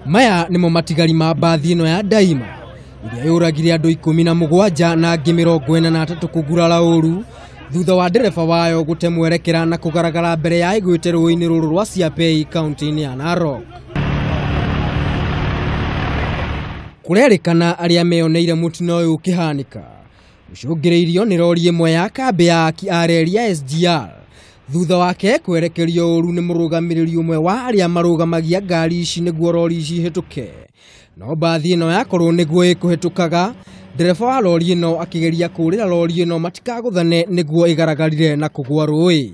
Maya nĩmo matigari ma mbathi ĩno ya Daima ĩrĩa yũragire andũ 17 na angĩ 43 kũgurara ũru thutha wa ndereba wayo gũte mwerekera na kũgaragara mbere ya ĩgwĩte rũĩ-inĩ rũrũ rwa Siapei kaunti-inĩ ya Narok. Kũrerĩkana arĩa meyoneire mũtino ũyũ ũkĩhanĩka ũcũngĩrĩirio nĩ rori ĩmwe ya kambĩ ya aki a reri ya SGR thutha wake kwerekerio ũru nĩ mũrũgamĩrĩri ũmwe wa arĩa marũgamagia ngari ici nĩguo rori ici ihĩtũke. No mbathi ĩno yakorwo nĩguo ĩkũhĩtũkaga, ndereba wa rori ĩno akĩgeria kũũrĩra rori ĩno matikagũthane nĩguo ĩgaragarire na kũgũa rũĩ.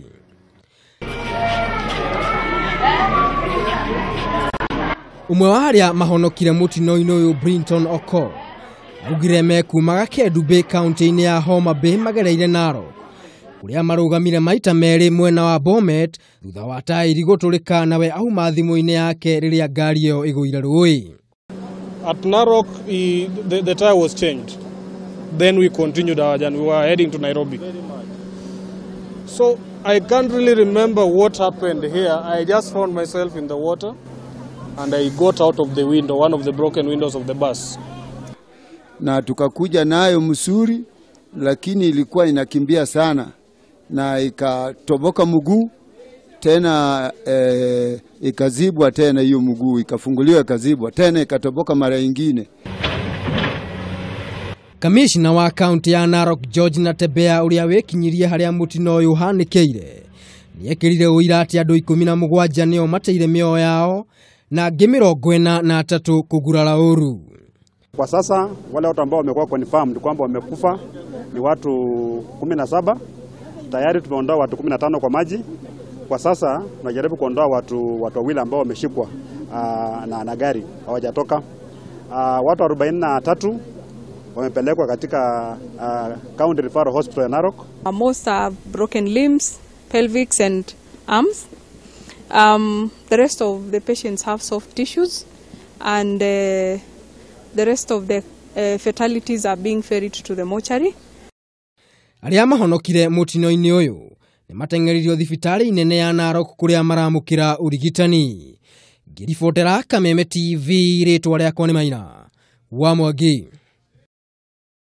Ũmwe wa arĩa mahonokire mũtino-inĩ ũyũ Brinton Oko augire mekumaga Kendu Bay kaunti-inĩ ya Homa Bay magereire Narok kũrĩa marũgamire maita merĩ mwena wa Bomet thutha wa tairi gũtũrĩka nawe auma thimũ-inĩ yake rĩrĩa ngari ĩyo ĩgũire rũĩ. At Narok, the tire was changed. Then we continued our journey. We were heading to Nairobi. So I can't really remember what happened here. I just found myself in the water and I got out of the window, one of the broken windows of the bus. Na tukakuja nayo msuri, lakini ilikuwa inakimbia sana na ikatoboka mguu tena, ikazibwa tena hiyo mguu, ikafunguliwa ikazibwa tena ikatoboka mara nyingine. Kamishna wa kaunti ya Narok George Natembea uria wikinyirie haria mutino uyu uhanikeire niekirire uira ati andu 17 nio mateire mioyo yao na angi 43 kugurara uru. Kwa sasa wale watu ambao wamekuwa confirmed kwamba wamekufa ni watu 17. Tayari tumeondoa watu 15 kwa maji. Kwa sasa tunajaribu kuondoa watu wawili ambao wameshikwa na gari hawajatoka. Watu 43 wamepelekwa katika County Referral Hospital ya Narok. Most have broken limbs, pelvics and arms. The rest of the patients have soft tissues and the rest of the fatalities are being ferried to the mortuary. Arĩa mahonokire mũtino-inĩ ũyũ nĩ mateng'eririo thibitarĩ nene ya Narok kũrĩa maramũkĩra ũrigitani. Ngĩribotera Kameme TV, rĩtwa rĩakwa nĩ Maina wa Mwangi.